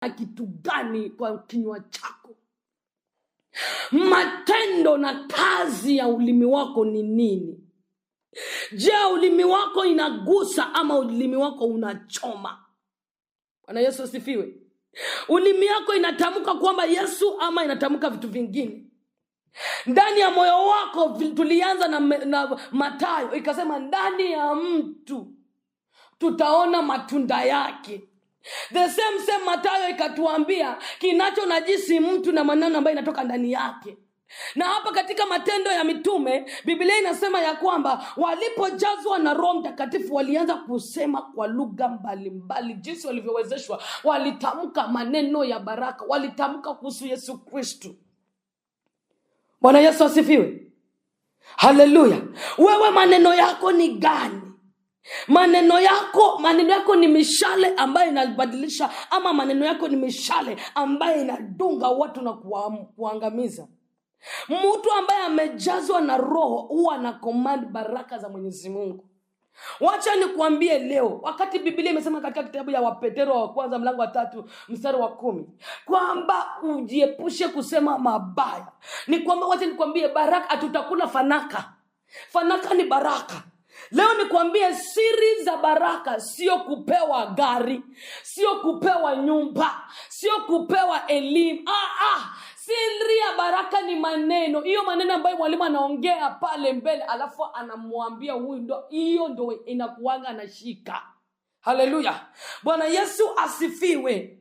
Kitu gani kwa kinywa chako? Matendo na kazi ya ulimi wako ni nini? Je, ulimi wako inagusa ama ulimi wako unachoma? Bwana Yesu asifiwe. Ulimi yako inatamka kwamba Yesu ama inatamka vitu vingine ndani ya moyo wako? Tulianza na Mathayo ikasema ndani ya mtu tutaona matunda yake. The same same Mathayo ikatuambia kinacho najisi mtu na maneno ambayo inatoka ndani yake. Na hapa katika Matendo ya Mitume, Biblia inasema ya kwamba walipojazwa na Roho Mtakatifu walianza kusema kwa lugha mbalimbali jinsi walivyowezeshwa. Walitamka maneno ya baraka, walitamka kuhusu Yesu Kristu. Bwana Yesu asifiwe, haleluya. Wewe maneno yako ni gani? Maneno yako ni mishale ambayo inabadilisha, ama maneno yako ni mishale ambayo inadunga watu na kuangamiza? Mtu ambaye amejazwa na Roho huwa na command baraka za Mwenyezi Mungu. Wacha nikuambie leo, wakati Biblia imesema katika kitabu ya Wapetero wa kwanza mlango wa 3 mstari wa 10 kwamba ujiepushe kusema mabaya, ni kwamba, wacha nikuambie, baraka hatutakula fanaka. Fanaka ni baraka. Leo nikwambie, siri za baraka sio kupewa gari, sio kupewa nyumba, sio kupewa elimu. Ah, ah. Siri ya baraka ni maneno, hiyo maneno ambayo mwalimu anaongea pale mbele, alafu anamwambia huyu, ndo hiyo ndo inakuanga anashika. Haleluya, Bwana Yesu asifiwe.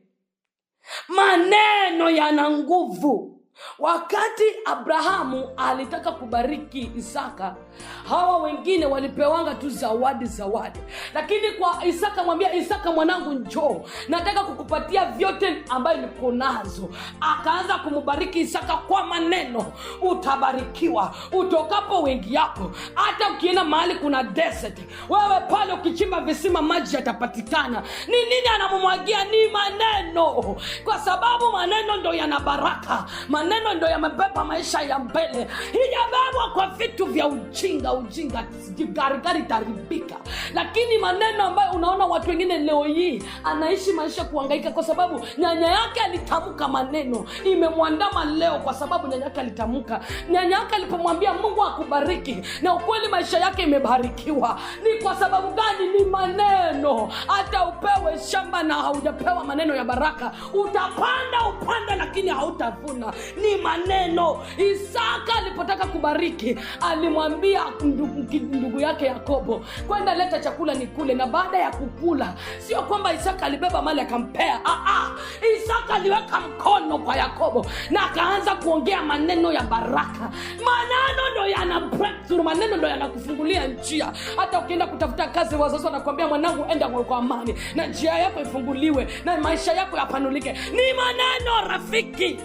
Maneno yana nguvu. Wakati Abrahamu alitaka kubariki Isaka, hawa wengine walipewanga tu zawadi zawadi, lakini kwa Isaka mwambia, "Isaka mwanangu, njoo, nataka kukupatia vyote ambayo niko nazo." Akaanza kumbariki Isaka kwa maneno, "Utabarikiwa utokapo wengi yako, hata ukienda mahali kuna desert, wewe pale ukichimba visima maji yatapatikana." Ni nini anamumwagia? Ni maneno, kwa sababu maneno ndo yana baraka, maneno ndo yamebeba maisha ya mbele. Hijabebwa kwa vitu vya ujinga ujinga, sijui gari gari itaribika, lakini maneno ambayo unaona watu wengine leo hii anaishi maisha kuhangaika kwa sababu nyanya yake alitamka maneno, imemwandama leo kwa sababu nyanya yake alitamka. Nyanya yake alipomwambia Mungu akubariki, na ukweli maisha yake imebarikiwa. Ni kwa sababu gani? Ni maneno. Hata upewe shamba na haujapewa maneno ya baraka, utapanda upande, lakini hautavuna. Ni maneno. Isaka alipotaka kubariki, alimwambia ndugu yake Yakobo, "Kwenda leta chakula nikule." Na baada ya kukula, sio kwamba Isaka alibeba mali akampea. Ah, ah. Isaka aliweka mkono kwa Yakobo na akaanza kuongea maneno ya baraka. Maneno ndo yana breakthrough, maneno ndo yanakufungulia njia. Hata ukienda kutafuta kazi, wazazi wanakuambia, "Mwanangu, enda kwa amani na njia yako ifunguliwe na maisha yako yapanulike." Ni maneno, rafiki.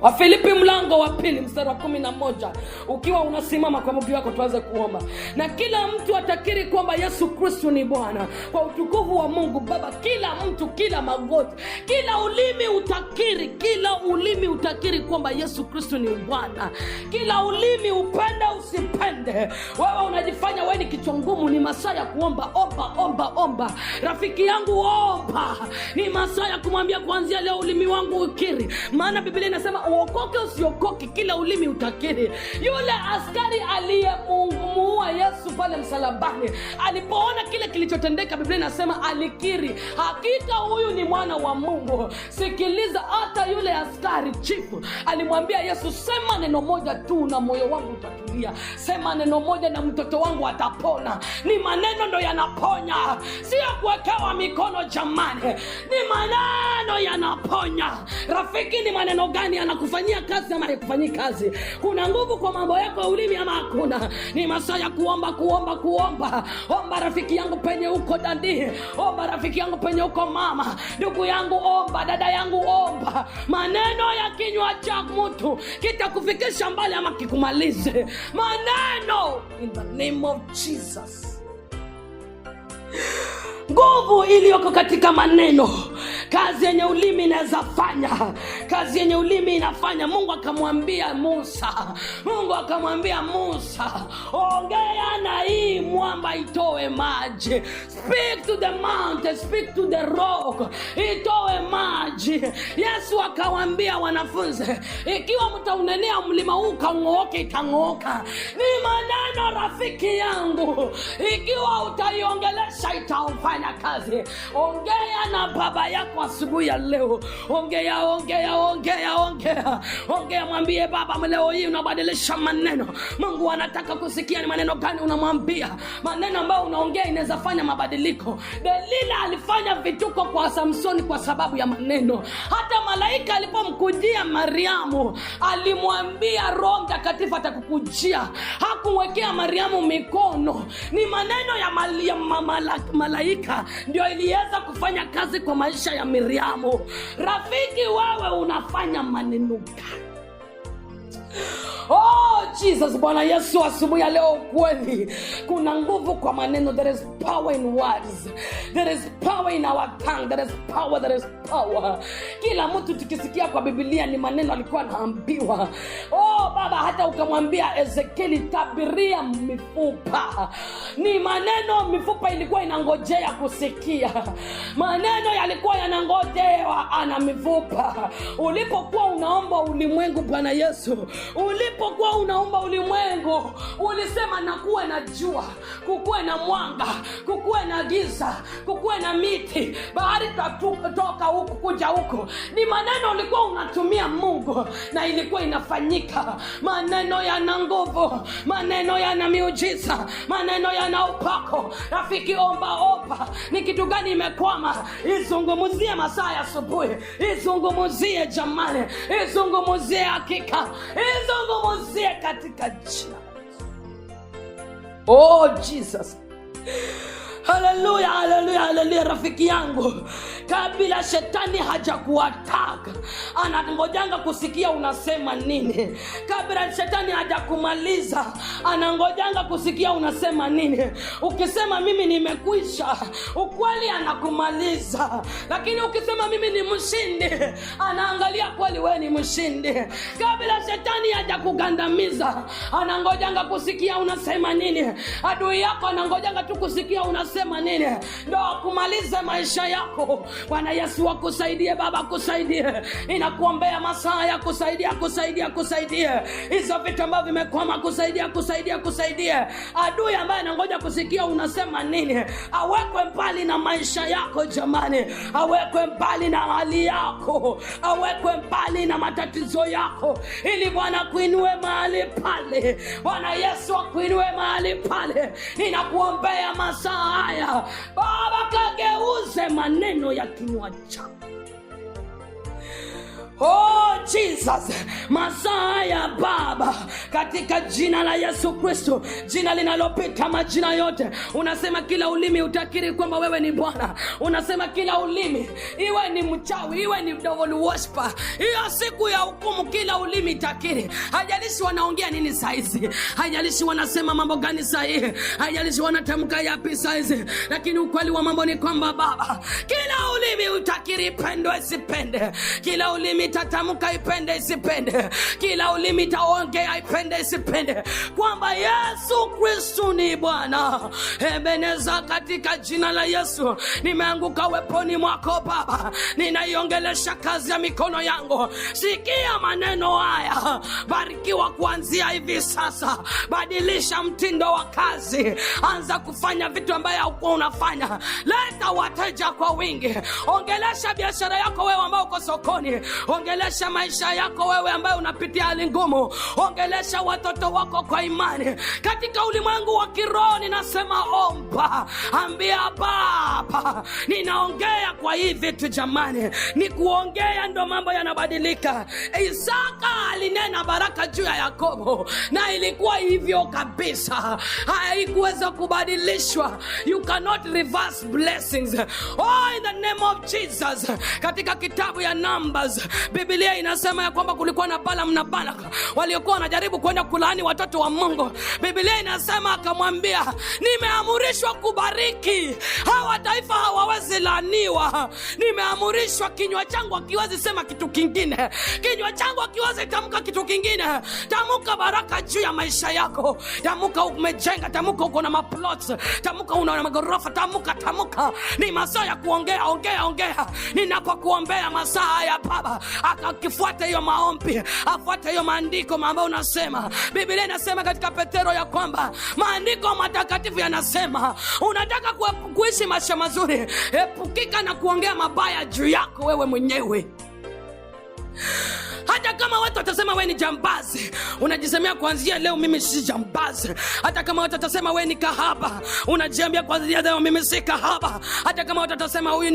Wafilipi mlango wa 2 mstari wa 11, ukiwa unasimama kwa mguu wako tuanze kuomba. Na kila mtu atakiri kwamba Yesu Kristu ni Bwana kwa utukufu wa Mungu Baba. Kila mtu, kila magoti, kila ulimi utakiri, kila ulimi utakiri kwamba Yesu Kristu ni Bwana. Kila ulimi, upende usipende. Wewe unajifanya wewe ni kichwa ngumu, ni masaa ya kuomba. Omba, omba, omba, rafiki yangu, omba. Ni masaa ya kumwambia, "Kuanzia leo ulimi wangu ukiri," maana Biblia inasema uokoke usiokoke, kila ulimi utakiri. Yule askari aliyemuua Yesu pale msalabani alipoona kile kilichotendeka, Biblia inasema alikiri, "Hakika huyu ni mwana wa Mungu." Sikiliza, hata yule askari chifu alimwambia Yesu, "Sema neno moja tu na moyo wangu utatulia, sema neno moja na mtoto wangu atapona." Ni maneno ndo yanaponya, sio kuwekewa mikono jamani, ni maneno yanaponya. Rafiki, ni maneno gani yanakufanyia kazi ama hayakufanyii kazi? Kuna nguvu kwa mambo yako ya ulimi ama hakuna? Ni masaa ya kuomba, kuomba, kuomba. Omba rafiki yangu penye uko daddy, omba rafiki yangu penye uko mama, ndugu yangu omba, dada yangu omba. Maneno ya kinywa cha mtu kitakufikisha mbali ama kikumalize. Maneno, in the name of Jesus, nguvu iliyoko katika maneno. Kazi yenye ulimi inaweza fanya, kazi yenye ulimi inafanya. Mungu akamwambia Musa, Mungu akamwambia Musa, ongea na hii mwamba itoe maji. Speak to the mountain, speak to the rock, itoe maji. Yesu akawaambia wanafunzi, ikiwa mtaunenea mlima huu ukang'ooke, itang'ooka. Ni maneno, rafiki yangu, ikiwa utaiongelesha itaufanya kazi. Ongea na baba yako asubuhi ya leo, ongea, ongea, ongea, ongea, ongea, mwambie baba, leo hii unabadilisha maneno. Mungu anataka kusikia ni maneno gani unamwambia. Maneno ambayo unaongea inaweza fanya mabadiliko. Delila alifanya vituko kwa Samsoni kwa sababu ya maneno. Hata malaika alipomkujia Mariamu alimwambia Roho Mtakatifu atakukujia, hakumwekea Mariamu mikono. Ni maneno ya malaika ndio iliweza kufanya kazi kwa maisha ya Miriamu. Rafiki, wewe unafanya maneno gani? Oh Jesus, Bwana Yesu, asubuhi ya leo kweli kuna nguvu kwa maneno. There is power in words, there is power in our tongue, there is power, there is power. Kila mtu tukisikia kwa Biblia ni maneno alikuwa anaambiwa. Oh Baba, hata ukamwambia Ezekieli, tabiria mifupa, ni maneno. Mifupa ilikuwa inangojea kusikia maneno, yalikuwa yanangojewa ana mifupa. Ulipokuwa unaomba ulimwengu, Bwana Yesu, ulipokuwa unaumba ulimwengu ulisema na kuwe na jua, kukuwe na mwanga, kukuwe na giza, kukuwe na miti, bahari toka huku kuja huku. Ni maneno ulikuwa unatumia Mungu, na ilikuwa inafanyika. Maneno yana nguvu, maneno yana miujiza, maneno yana upako. Rafiki, omba, omba. Ni kitu gani imekwama? Izungumzie masaa ya asubuhi, izungumzie jamani, izungumzie hakika, izungumzie katika jina. Oh Jesus, haleluya, haleluya, haleluya. Rafiki yangu, kabla shetani hajakuataka anangojanga kusikia unasema nini. Kabla shetani hajakumaliza anangojanga kusikia unasema nini. Ukisema mimi nimekwisha, ukweli anakumaliza. Lakini ukisema mimi ni mshindi, anaangalia kweli wewe ni mshindi. Kabla shetani hajakugandamiza anangojanga kusikia unasema nini. Adui yako anangojanga tu kusikia unasema nini, ndo akumalize maisha yako. Bwana Yesu akusaidie, Baba akusaidie. Ninakuombea masaa ya kusaidia, kusaidia, kusaidia hizo vitu ambavyo vimekwama, kusaidia, kusaidia, kusaidia. Adui ambaye anangoja kusikia unasema nini awekwe mbali na maisha yako jamani, awekwe mbali na hali yako, awekwe mbali na matatizo yako, ili Bwana kuinue mahali pale. Bwana Yesu akuinue mahali pale. Ninakuombea masaa haya Baba, kageuze maneno ya kinywa chako. Oh Jesus, masaa ya Baba, katika jina la Yesu Kristo, jina linalopita majina yote. Unasema kila ulimi utakiri kwamba wewe ni Bwana. Unasema kila ulimi, iwe ni mchawi, iwe ni devil worshiper, hiyo siku ya hukumu kila ulimi itakiri. Haijalishi wanaongea nini saizi, haijalishi wanasema mambo gani sahihi, haijalishi wanatamka yapi saizi, lakini ukweli wa mambo ni kwamba Baba, kila ulimi utakiri, ipendwe isipende, kila ulimi itatamka ipende isipende, kila ulimi itaongea ipende isipende, kwamba Yesu Kristu ni Bwana. Ebeneza, katika jina la Yesu nimeanguka weponi mwako Baba, ninaiongelesha kazi ya mikono yangu. Sikia maneno haya, barikiwa kuanzia hivi sasa. Badilisha mtindo wa kazi, anza kufanya vitu ambayo haukuwa unafanya. Leta wateja kwa wingi, ongelesha biashara yako wewe ambao uko sokoni, ongelesha maisha yako wewe ambaye unapitia hali ngumu, ongelesha watoto wako kwa imani. Katika ulimwengu wa kiroho ninasema omba, ambia Baba, ninaongea kwa hii vitu jamani, ni kuongea ndo mambo yanabadilika. Isaka alinena baraka juu ya Yakobo na ilikuwa hivyo kabisa, haikuweza kubadilishwa. You cannot reverse blessings. Oh, in the name of Jesus. Katika kitabu ya Numbers Biblia inasema inasema ya kwamba kulikuwa na Balaam na Balak waliokuwa wanajaribu kwenda kulaani watoto wa Mungu. Biblia inasema akamwambia, nimeamrishwa kubariki hawa taifa, hawawezi laaniwa. Nimeamrishwa, kinywa changu hakiwezi sema kitu kingine, kinywa changu hakiwezi tamka kitu kingine. Tamka baraka juu ya maisha yako, tamka umejenga, tamka uko na maplots, tamka una magorofa, tamka, tamka. Ni masaa ya kuongea, ongea, ongea. Ninapokuombea masaa haya Baba, akakifuata hiyo maombi, afuate hiyo maandiko ambayo unasema. Biblia inasema katika Petero ya kwamba maandiko matakatifu yanasema, unataka kuishi maisha mazuri, epukika na kuongea mabaya juu yako wewe mwenyewe. Hata kama watu watasema wewe ni jambazi, unajisemea kuanzia leo mimi si jambazi. Hata kama watu watasema wewe ni kahaba, unajiambia kuanzia leo mimi si kahaba. Hata kama watu watasema huyu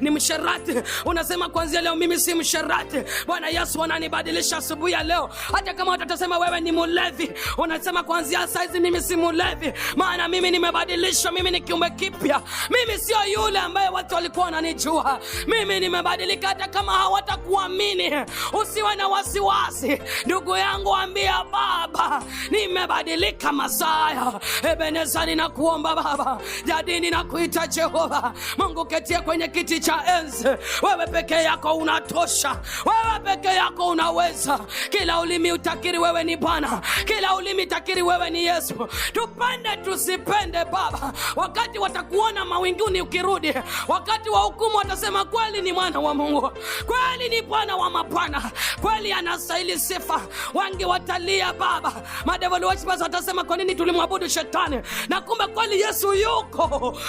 ni msherati, unasema kuanzia leo mimi si msherati. Bwana Yesu ananibadilisha asubuhi ya leo. Hata kama watu watasema wewe ni mlevi, unasema kuanzia saizi mimi si mlevi, maana mimi nimebadilishwa, mimi ni kiumbe kipya, mimi sio yule ambaye watu walikuwa wananijua, mimi nimebadilika. Hata kama hawatakuamini, usiwe na wasiwasi ndugu yangu, ambia Baba nimebadilika. Masaya Ebeneza, ninakuomba Baba, jadi ninakuita Jehova Mungu ketie kwenye kiti cha enzi. Wewe peke yako unatosha, wewe peke yako unaweza. Kila ulimi utakiri wewe ni Bwana, kila ulimi takiri wewe ni Yesu. Tupende tusipende Baba, wakati watakuona mawinguni ukirudi, wakati wa hukumu watasema kweli ni mwana wa Mungu, kweli ni Bwana wa mabwana, kweli anastahili sifa. Wengi watalia Baba, madevil worshippers watasema kwa nini tulimwabudu shetani, na kumbe kweli Yesu yuko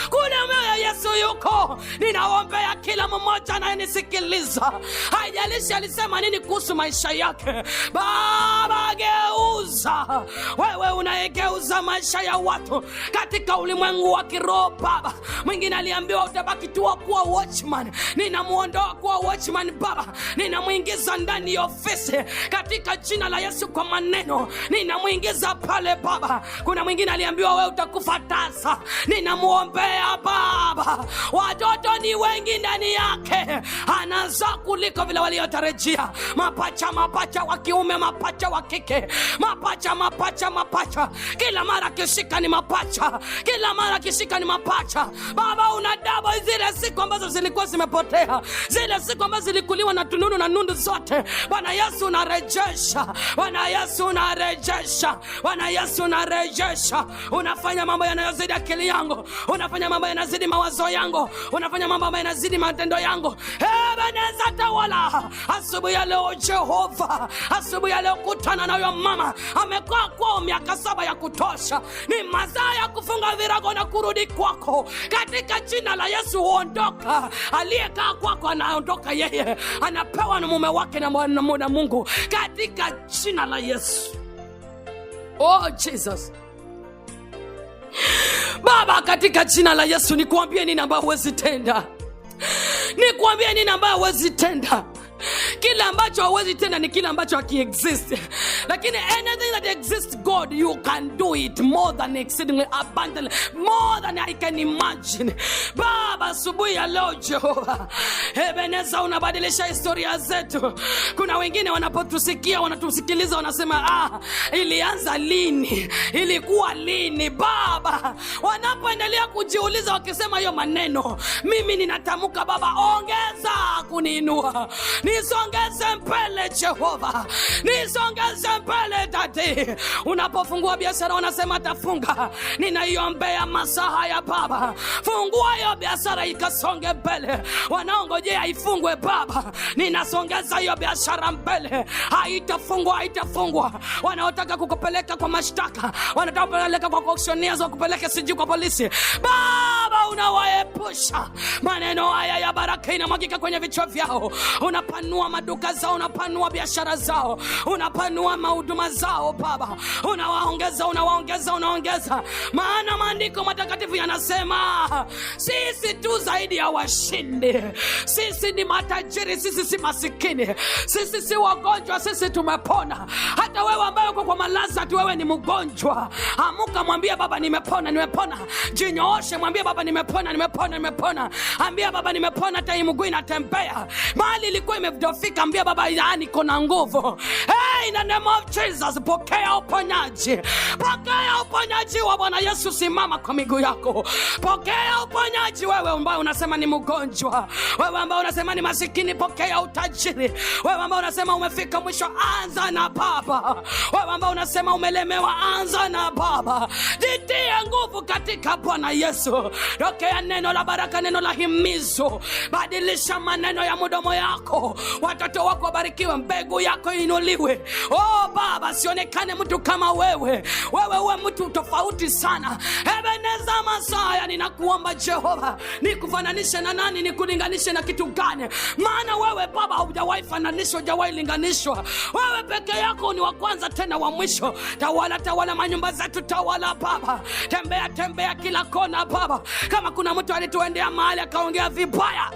kule, moyo Yesu yuko. Ninaombea kila mmoja anayenisikiliza, haijalishi alisema nini kuhusu maisha yake. Baba, geuza, wewe unayegeuza maisha ya watu katika ulimwengu wa kiroho Baba. Mwingine aliambiwa utabaki tu kuwa watchman, ninamuondoa kuwa watchman Baba, ninamwingiza ndani ya ofisi katika jina la Yesu, kwa maneno ninamwingiza pale Baba. Kuna mwingine aliambiwa wewe utakufa tasa, ninamuombea Baba. Watoto ni wengi ndani yake, anazaa kuliko vile waliotarajia. Mapacha, mapacha wa kiume, mapacha wa kike, mapacha, mapacha, mapacha. Kila mara kishika ni mapacha, kila mara kishika ni mapacha. Baba, una dabo zile siku ambazo zilikuwa zimepotea, zile siku ambazo zilikuliwa na tununu na nundu zote. Bwana Yesu unarejesha, Bwana Yesu unarejesha, Bwana Yesu unarejesha. Unafanya mambo yanayozidi akili yangu, unafanya mambo yanazidi mawazo yangu, unafanya mambo ambayo yanazidi matendo yangu. Ebeneza, tawala asubuhi ya leo Jehova, asubuhi ya leo kutana na huyo mama amekaa kwao miaka 7 ya kutosha. Ni masaa ya kufunga virago na kurudi kwako katika jina la Yesu. Huondoka aliyekaa kwako, anaondoka yeye, anapewa na mume wake na Mungu katika jina la Yesu. Oh Jesus Baba, katika jina la Yesu nikuambie nini ambayo huwezi tenda, nikuambie nini ambayo huwezi tenda. Kile ambacho hauwezi tenda ni kile ambacho hakiexist, lakini anything that exists, God, you can do it more than exceedingly abundantly, more than I can imagine. Baba, asubuhi ya leo Jehova Ebeneza, unabadilisha historia zetu. Kuna wengine wanapotusikia, wanatusikiliza, wanasema ilianza lini? Ilikuwa lini? Baba, wanapoendelea kujiuliza wakisema hiyo maneno, mimi ninatamka Baba, ongeza kuniinua, nisongeze mbele Jehova, nisongeze mbele Dadi. Unapofungua biashara wanasema tafunga, ninaiombea masaa ya Baba, fungua hiyo biashara ikasonge mbele. Wanaongojea ifungwe Baba, ninasongeza hiyo biashara mbele, haitafungwa, haitafungwa. Wanaotaka kukupeleka kwa mashtaka, wanataka kupeleka kwa auctioneers, wakupeleke sijui kwa polisi, Baba unawaepusha. Maneno haya ya baraka inamwagika kwenye vichwa vyao, unapanua maduka zao, unapanua biashara zao, unapanua mahuduma zao Baba, unawaongeza, unawaongeza, unaongeza. Maana maandiko matakatifu yanasema sisi tu zaidi ya washindi, sisi ni matajiri, sisi si masikini, sisi si wagonjwa, sisi tumepona. Hata wewe ambaye uko kwa malazi, ati wewe ni mgonjwa, amuka, mwambie Baba nimepona, nimepona. Jinyooshe, mwambie Baba nimepona, nimepona, nimepona. Ambia Baba nimepona, hata hii mguu inatembea. Pokea mali ilikuwa imedhoofika, ambia Baba, yaani niko na nguvu. Hey, in the name of Jesus, pokea uponyaji, pokea uponyaji wa Bwana Yesu. Simama kwa miguu yako, pokea uponyaji. Wewe ambaye unasema ni mgonjwa, wewe ambaye unasema ni masikini, pokea utajiri. Wewe ambaye unasema umefika mwisho, anza na Baba. Wewe ambaye unasema umelemewa, anza na Baba. Jitie nguvu katika Bwana Yesu. Pokea neno la baraka, neno la himizo. Badilisha maneno ya mdomo yako, watoto wako wabarikiwe, mbegu yako inuliwe. Oh Baba, sionekane mtu kama wewe, wewe uwe mtu tofauti sana. Ebeneza Masaya, ninakuomba Jehova, nikufananishe na nani? Nikulinganishe na kitu gani? Maana wewe Baba hujawahi fananishwa, hujawahi linganishwa. Wewe peke yako ni wa kwanza tena wa mwisho. Tawala, tawala manyumba zetu, tawala Baba, tembea, tembea kila kona Baba. Kama kuna mtu alituendea mahali akaongea vibaya,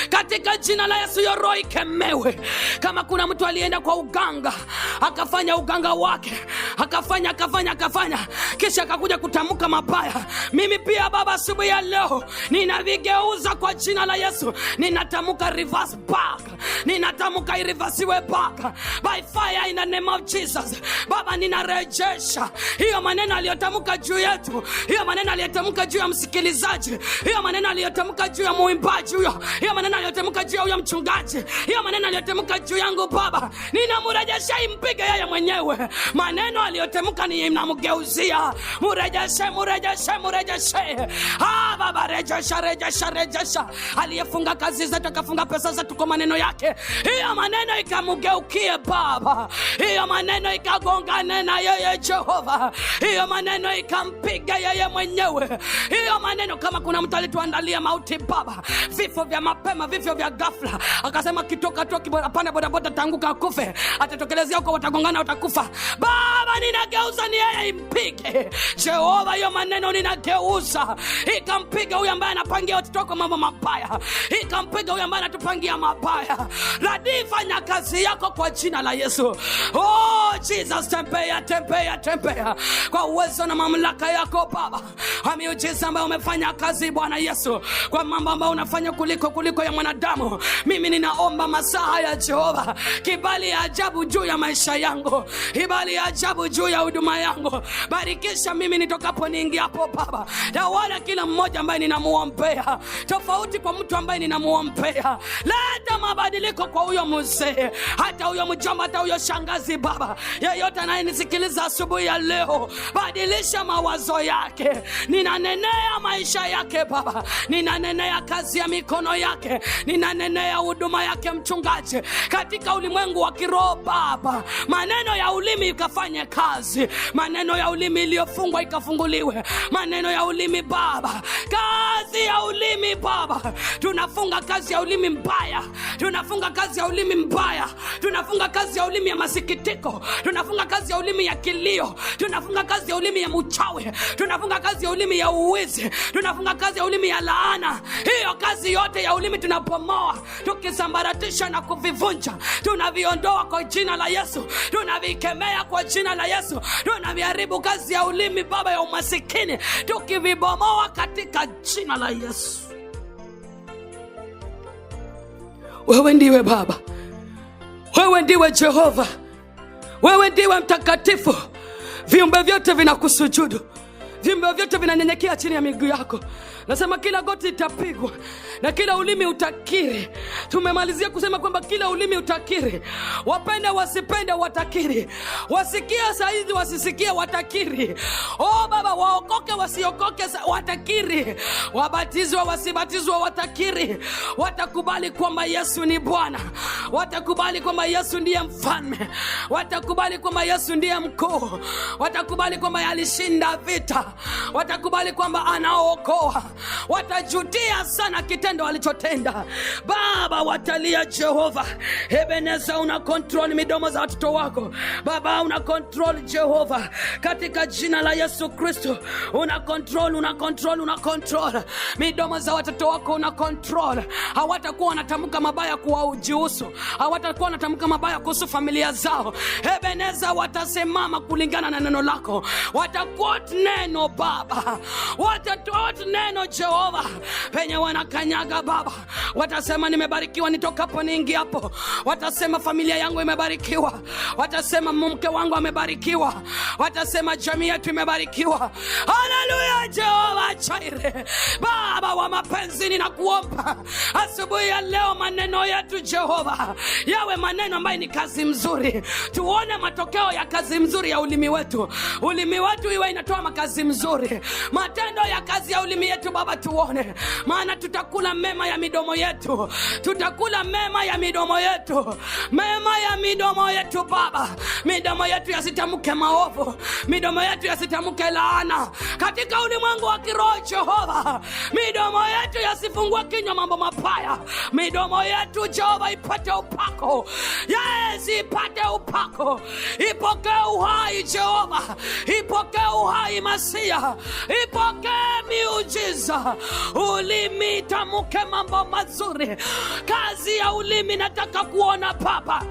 katika jina la Yesu hiyo roho ikemewe. Kama kuna mtu alienda kwa uganga akafanya uganga wake akafanya akafanya akafanya, kisha akakuja kutamka mabaya, mimi pia Baba, asubuhi ya leo ninavigeuza kwa jina la Yesu. Ninatamka reverse back, ninatamka irivasiwe back by fire in the name of Jesus. Baba, ninarejesha hiyo maneno aliyotamka juu yetu, hiyo maneno aliyotamka juu ya msikilizaji, hiyo maneno aliyotamka juu ya muimbaji huyo, hiyo maneno aliyotamka juu ya huyo mchungaji, hiyo maneno aliyotamka juu yangu Baba, ninamrejesha impige yeye mwenyewe. Maneno aliyotamka ninamgeuzia, murejeshe, murejeshe, murejeshe. Ah, Baba, rejesha, rejesha, rejesha. Aliyefunga kazi zetu akafunga pesa zetu kwa maneno yake, hiyo maneno ikamgeukie Baba, hiyo maneno ikagongane na yeye Jehova, hiyo maneno ikampiga yeye mwenyewe, hiyo maneno. Kama kuna mtu alituandalia mauti Baba, vifo vya mapema, vifo vya ghafla, akasema kitoka tu apande bodaboda tanguka akufe, atatokelezea huko, watagongana, watakufa. Baba, ninageuza ni yeye impige Jehova, hiyo maneno ninageuza ikampiga huyu ambaye anapangia watoto wako mambo mabaya, ikampiga huyu ambaye anatupangia mabaya. Radi, fanya kazi yako kwa jina la Yesu. Oh Jesus, tembea, tembea, tembea kwa uwezo na mamlaka yako Baba, kwa miujiza ambayo umefanya kazi Bwana Yesu, kwa mambo ambayo unafanya kuliko ya mwanadamu. Mimi ninaomba masaha ya Jehova, kibali ya ajabu juu ya maisha yangu, kibali ya ajabu juu ya huduma yangu. Barikisha mimi nitokapo niingiapo Baba, tawala kila mmoja ambaye ninamuombea, tofauti kwa mtu ambaye ninamuombea. Leta mabadiliko kwa huyo mzee, hata huyo mjomba, hata huyo shangazi Baba, yeyote anayenisikiliza asubuhi ya leo, badilisha mawazo yake. Ninanenea maisha yake Baba, ninanenea kazi ya mikono yake, ninanenea huduma yake mchungaji, katika ulimwengu wa kiroho Baba, maneno ya ulimi ikafanye kazi, maneno ya ulimi iliyofungwa ikafunguliwe, maneno ya ulimi Baba, kazi ya ulimi Baba, tunafunga kazi ya ulimi mbaya, tunafunga kazi ya ulimi mbaya, tunafunga kazi ya ulimi ya masikitiko, tunafunga kazi ya ulimi ya kilio, tunafunga kazi ya ulimi ya uchawi, tunafunga kazi ya ulimi ya uwizi, tunafunga kazi ya ulimi ya laana. Hiyo kazi yote ya ulimi tunapomoa, tukisambaratisha na kuvivunja, tunaviondoa kwa jina la Yesu, tunavikemea kwa jina la Yesu, tunaviharibu kazi ya ulimi Baba ya umasikini, tukivibomoa katika jina la Yesu. Wewe ndiwe Baba, wewe ndiwe Jehova, wewe ndiwe mtakatifu. Viumbe vyote vinakusujudu, viumbe vyote vinanyenyekea chini ya miguu yako. Nasema kila goti itapigwa na kila ulimi utakiri. Tumemalizia kusema kwamba kila ulimi utakiri, wapende wasipende watakiri, wasikie saizi wasisikie watakiri. Oh Baba, waokoke wasiokoke watakiri, wabatizwe wasibatizwe watakiri, watakubali kwamba Yesu ni Bwana, watakubali kwamba Yesu ndiye mfalme, watakubali kwamba Yesu ndiye mkuu, watakubali kwamba alishinda vita, watakubali kwamba anaokoa. Watajutia sana kitendo walichotenda Baba, watalia Jehova. Ebeneza, una control midomo za watoto wako Baba, una control Jehova, katika jina la Yesu Kristo, una control, una control, una control midomo za watoto wako, una control. Hawatakuwa wanatamka mabaya kuwajihusu, Hawatakuwa wanatamka mabaya kuhusu familia zao. Ebeneza, watasimama kulingana na neno lako, wataquote neno Baba, wataquote neno Jehova penye wanakanyaga Baba, watasema nimebarikiwa nitokapo niingiapo, watasema familia yangu imebarikiwa, watasema mke wangu amebarikiwa, watasema jamii yetu imebarikiwa. Haleluya, Jehova Jaire, Baba wa mapenzi, ninakuomba asubuhi ya leo maneno yetu Jehova yawe maneno ambayo ni kazi mzuri, tuone matokeo ya kazi mzuri ya ulimi wetu. Ulimi wetu iwe inatoa makazi mzuri, matendo ya kazi ya ulimi yetu Baba tuone, maana tutakula mema ya midomo yetu, tutakula mema ya midomo yetu, mema ya midomo yetu Baba. Midomo yetu yasitamke maovu, midomo yetu yasitamke laana katika ulimwengu wa kiroho Jehova. Midomo yetu yasifungue kinywa mambo mabaya, midomo yetu Jehova ipate upako. Yes, ipate upako, ipokee uhai Jehova, ipokee uhai Masia, ipokee miujiza. Ulimi tamke mambo mazuri, kazi ya ulimi nataka kuona Baba.